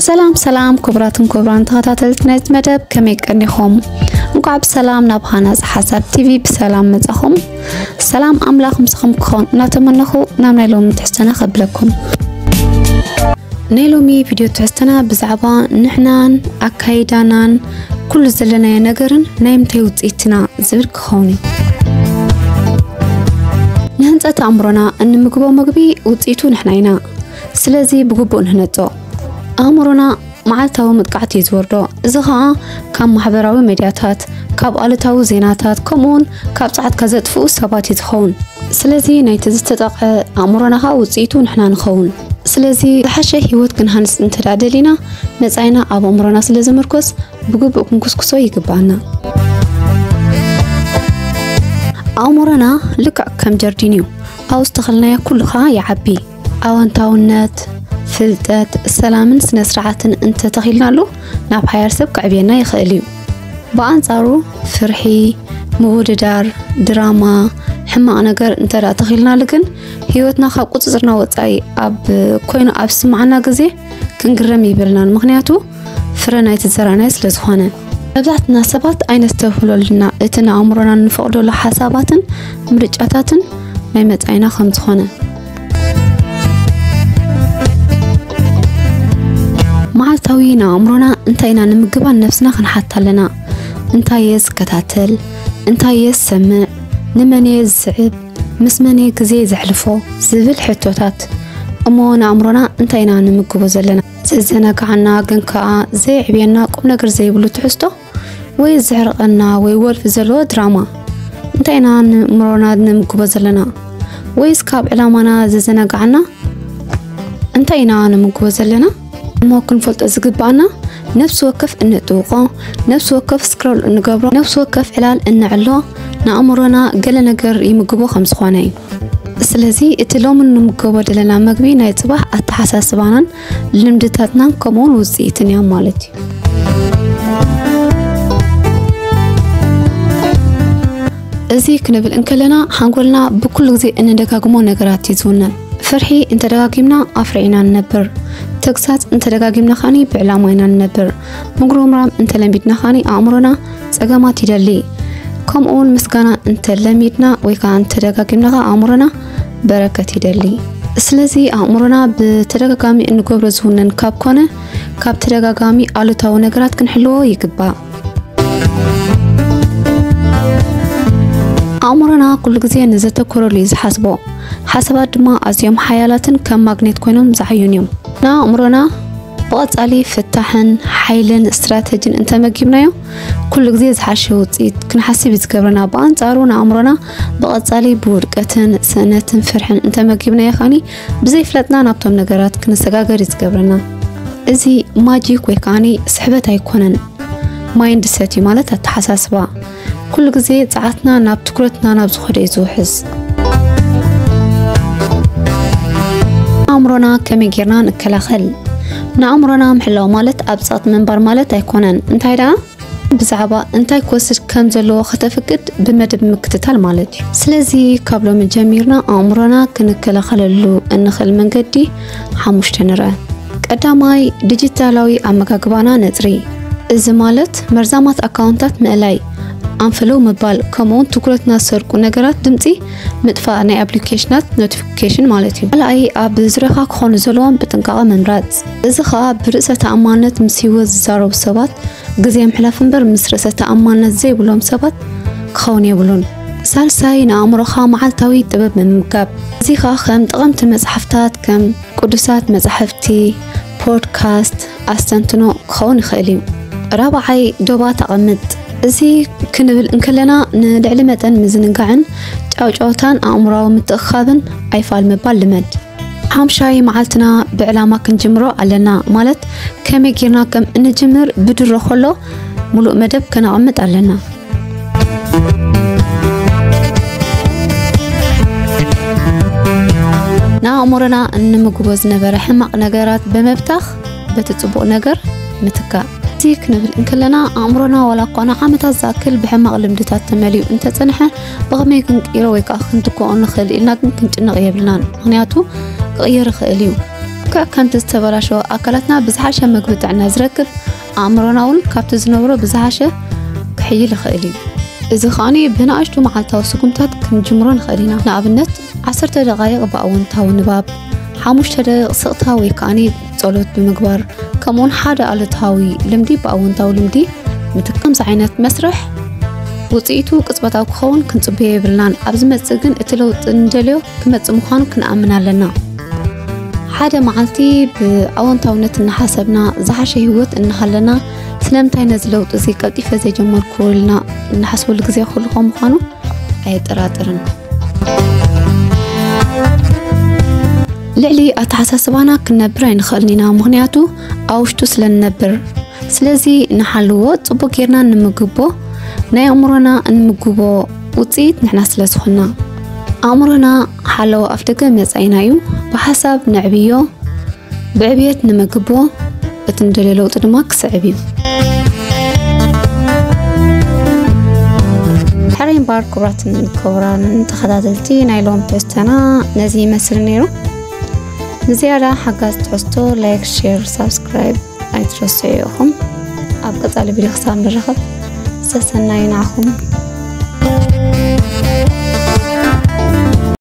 ሰላም ሰላም፣ ክቡራትን ክቡራን ተኸታተልቲ ናይዚ መደብ፣ ከመይ ቀኒኹም? እንኳዕ ብሰላም ናብ ሃናፂ ሓሳብ ቲቪ ብሰላም መጻኹም። ሰላም ኣምላኽ ምሳኹም ክኸውን እናተመነኹ ናብ ናይ ሎሚ ትሕዝቶና ከብለኩም። ናይ ሎሚ ቪድዮ ትሕዝቶና ብዛዕባ ንሕናን ኣካይዳናን ኩሉ ዘለናዮ ነገርን ናይ ምንታይ ውፅኢትና ዝብል ክኸውን እዩ። ንህንፀት ኣእምሮና እንምግቦ ምግቢ ውፅኢቱ ንሕና ኢና። ስለዚ ብግቡእ ንህነፆ። ኣእምሮና መዓልታዊ መጥቃዕቲ እዩ ዝወርዶ። እዚ ኸኣ ካብ ማሕበራዊ ሜድያታት፣ ካብ ኣሉታዊ ዜናታት፣ ከምኡውን ካብ ጸዓትካ ዘጥፍኡ ሰባት እዩ ዝኸውን። ስለዚ ናይቲ ዝተጠቕዐ ኣእምሮና ኸኣ ውጽኢቱ ንሕና ንኸውን። ስለዚ ዝሓሸ ህይወት ክንሃንጽ እንተ ደኣ ደሊና፣ መጻኢና ኣብ ኣእምሮና ስለ ዝምርኮስ ብግቡእ ክንኩስኩሶ ይግብኣና። ኣእምሮና ልክዕ ከም ጀርዲን እዩ። ኣብኡ ዝተኸልናዮ ኩሉ ኸኣ ይዓቢ። ኣወንታውነት፣ ፍልጠት፣ ሰላምን ስነ ስርዓትን እንተተኺልናሉ ናብ ሓያል ሰብ ከዕብየና ይኽእል እዩ። ብኣንጻሩ ፍርሒ፣ ምውድዳር፣ ድራማ፣ ሕማቕ ነገር እንተ ደኣ ተኺልናሉ ግን ህይወትና ካብ ቁጽጽርና ወጻኢ ኣብ ኮይኑ ኣብ ዝስምዓና ግዜ ክንግረም ይብልናን። ምኽንያቱ ፍረ ናይቲ ዝዘራእናዮ ስለ ዝኾነ። መብዛሕትና ሰባት ኣይነስተብህለሉን ኢና እቲ ንኣእምሮና እንፈቕደሉ ሓሳባትን ምርጫታትን ናይ መጻኢና ከም ዝኾነ። መዓልታዊ ንኣእምሮና እንታይ ኢና ንምግባን ነብስና ክንሓታ ኣለና። እንታይ እየ ዝከታተል? እንታይ እየ ዝሰምዕ? ንመን እየ ዝስዕብ? ምስ መን እየ ግዜ ዘሕልፎ? ዝብል ሕቶታት። እሞ ንኣእምሮና እንታይ ኢና ንምግቦ ዘለና? ዘዘናግዓና ግን ከኣ ዘየዕብየና ቁም ነገር ዘይብሉ ትሕዝቶ ወይ ዘሕርቐና ወይ ወልፊ ዘለዎ ድራማ። እንታይ ኢና ንእምሮና ንምግቦ ዘለና? ወይስ ካብ ዕላማና ዘዘናግዓና እንታይ ኢና ንምግቦ ዘለና? እሞ ክንፈልጦ ዝግብኣና ነፍሲ ወከፍ እንጥውቖ፣ ነፍሲ ወከፍ ስክሮል እንገብሮ፣ ነፍሲ ወከፍ ዕላል እንዕሎ ንኣእምሮና ገለ ነገር ይምግቦ ከም ዝኾነ እዩ። ስለዚ እቲ ሎሚ ንምገቦ ዘለና መግቢ ናይ ጽባሕ ኣተሓሳስባናን ልምድታትናን ከምኡውን ውጽኢትን እዮም ማለት እዩ። እዚ ክንብል እንከለና ሓንጎልና ብኩሉ ግዜ እንደጋግሞ ነገራት እዩ ዝውነን። ፍርሒ እንተደጋጊምና ኣፍሪዕና ንነብር። ተግሳጽ እንተደጋጊምና ኸኣኒ ብዕላማ ኢና ንነብር። ምጉርምራም እንተለሚድና ኸኣኒ ኣእምሮና ጸገማት ይደሊ። ከምኡውን ምስጋና እንተለሚድና ወይ ከዓ እንተደጋጊምና ኸኣ ኣእምሮና በረከት ይደሊ። ስለዚ ኣእምሮና ብተደጋጋሚ እንገብሮ ዝውነን ካብ ኮነ ካብ ተደጋጋሚ ኣሉታዊ ነገራት ክንሕልዎ ይግባእ። ኣእምሮና ኩሉ ግዜ ንዘተኮረሉ እዩ ዝሓስቦ። ሓሳባት ድማ ኣዝዮም ሓያላትን ከም ማግኔት ኮይኖም ዝዓዩን እዮም። ንኣእምሮና ብቐጻሊ ፍታሕን ሓይልን ስትራተጂን እንተመጊብናዮ፣ ኩሉ ግዜ ዝሓሸ ውጽኢት ክንሓስብ እዩ ዝገብረና። ብኣንጻሩ ንኣእምሮና ብቐጻሊ ብውድቀትን ስእነትን ፍርሕን እንተመጊብናዮ ከኣኒ ብዘይፍለጥና ናብቶም ነገራት ክንሰጋገር እዩ ዝገብረና። እዚ ማጂክ ወይ ከኣኒ ስሕበት ኣይኮነን። ማይንድሰት እዩ ማለት ኣተሓሳስባ። ኩሉ ግዜ ጸዓትና ናብ ትኩረትና ናብ ዝኾደ እዩ ዝውሕዝ። ኣእምሮና ከመይ ጌርና ንከላኸል? ንኣእምሮና ምሕላው ማለት ኣብ ጸቕጢ ምንባር ማለት ኣይኮነን። እንታይ ደኣ? ብዛዕባ እንታይ ክወስድ ከም ዘለዎ ከተፍቅድ ብመደብ ምክትታል ማለት እዩ። ስለዚ ካብ ሎሚ ጀሚርና ኣእምሮና ክንከላኸለሉ እንኽእል መንገዲ ሓሙሽተ ንርአ። ቀዳማይ፣ ዲጂታላዊ ኣመጋግባና ነጽሪ። እዚ ማለት መርዛማት ኣካውንታት ምእላይ፣ ኣንፈለው ምባል፣ ከምኡውን ትኩረትና ዝሰርቁ ነገራት ድምጺ ምጥፋእ፣ ናይ ኣፕሊኬሽናት ኖቲፊኬሽን ማለት እዩ። ካልኣይ፣ ኣብ ዙርያኻ ክኾኑ ዘለዎም ብጥንቃቐ ምምራጽ። እዚ ኸኣ ብርእሰ ተኣማንነት ምስ ህይወት ዝዛረቡ ሰባት ግዜ ምሕላፍ እምበር ምስ ርእሰ ተኣማንነት ዘይብሎም ሰባት ክኸውን የብሉን። ሳልሳይ፣ ንኣእምሮኻ መዓልታዊ ጥበብ ምምጋብ። እዚ ኸኣ ከም ጠቐምቲ መጽሓፍታት ከም ቅዱሳት መጻሕፍቲ፣ ፖድካስት፣ ኣስተንትኖ ክኸውን ይኽእል እዩ። ራብዓይ፣ ዶባት ኣቐምጥ። እዚ ክንብል እንከለና ንልዕሊ መጠን ምዝንጋዕን ጫውጫውታን ኣእምሮኣዊ ምትእኽኻብን ኣይፋል ምባል ልመድ። ሓምሻይ፣ መዓልትና ብዕላማ ክንጅምሮ ኣለና፣ ማለት ከመይ ጌርና ከም እንጅምር ብድሮ ከሎ ሙሉእ መደብ ከነቐምጥ ኣለና። ንኣእምሮና እንምግቦ ዝነበረ ሕማቕ ነገራት ብምብታኽ በቲ ጽቡቕ ነገር ምትካእ። እዚ ክንብል እንከለና ኣእምሮና ዋላ እኳ ንዓመታት ዝኣክል ብሕማቕ ልምድታት ተመሊኡ እንተጸንሐ ብኸመይ ክንቅይሮ ወይ ከኣ ክንትክኦ ንኽእል ኢልና ግን ክንጭነቕ የብልናን። ምኽንያቱ ክቕየር ይኽእል እዩ። ልክዕ ከምቲ ዝተበላሸወ ኣካላትና ብዝሓሸ ምግቢ ጥዕና ዝረክብ፣ ኣእምሮና እውን ካብቲ ዝነበሮ ብዝሓሸ ክሕይል ይኽእል እዩ። እዚ ከኣኒ ብንኣሽቱ መዓልታዊ ስጉምታት ክንጅምሮ ንኽእል ኢና። ንኣብነት፣ ዓሰርተ ደቓይቕ ብኣወንታዊ ንባብ፣ ሓሙሽተ ደቂቕ ስቕታ ወይ ከኣኒ ጸሎት ብምግባር፣ ከምኡውን ሓደ ኣሉታዊ ልምዲ ብኣወንታዊ ልምዲ ምትካም። ከምዚ ዓይነት መስርሕ ውጽኢቱ ቅጽበታዊ ክኸውን ክንጽበዮ የብልናን። ኣብ ዝመጽእ ግን እቲ ለውጢ እንደልዮ ክመጽእ ምዃኑ ክንኣምን ኣለና። ሓደ መዓልቲ ብኣወንታውነት እናሓሰብና ዝሓሸ ህይወት እናሃለና፣ ስለምንታይ ነዚ ለውጢ እዚ ቀልጢፈ ዘይጀመርኩ ኢልና እንሓስበሉ ግዜ ክህሉ ከም ምዃኑ ኣየጠራጥርን። ልዕሊ ኣተሓሳስባና ክንነብር ኣይንኽእልን ኢና፣ ምኽንያቱ ኣብ ውሽጡ ስለ ንነብር። ስለዚ ንሓልዎ፣ ጽቡቕ ጌርና ንምግቦ፣ ናይ ኣእምሮና እንምግቦ ውጽኢት ንሕና ስለ ዝኾንና። ኣእምሮና ሓለዎ ኣፍ ደገ መጻኢና እዩ። ብሓሳብ ነዕብዮ፣ ብዕብየት ንምግቦ፣ እቲ ንደልዮ ለውጢ ድማ ክስዕብ እዩ። ሕራይ እምበኣር ክቡራትን ክቡራንን ተኸታተልቲ ናይ ሎም ትሕዝቶና ነዚ ይመስል ነይሩ። ንዝያዳ ሓጋዝ ትሕዝቶ ላይክ፣ ሼር፣ ሳብስክራይብ ኣይትረስዑ ኢኹም። ኣብ ቀጻሊ ቪድዮ ክሳብ ንራኸብ ሰሰናዩ ንዓኹም።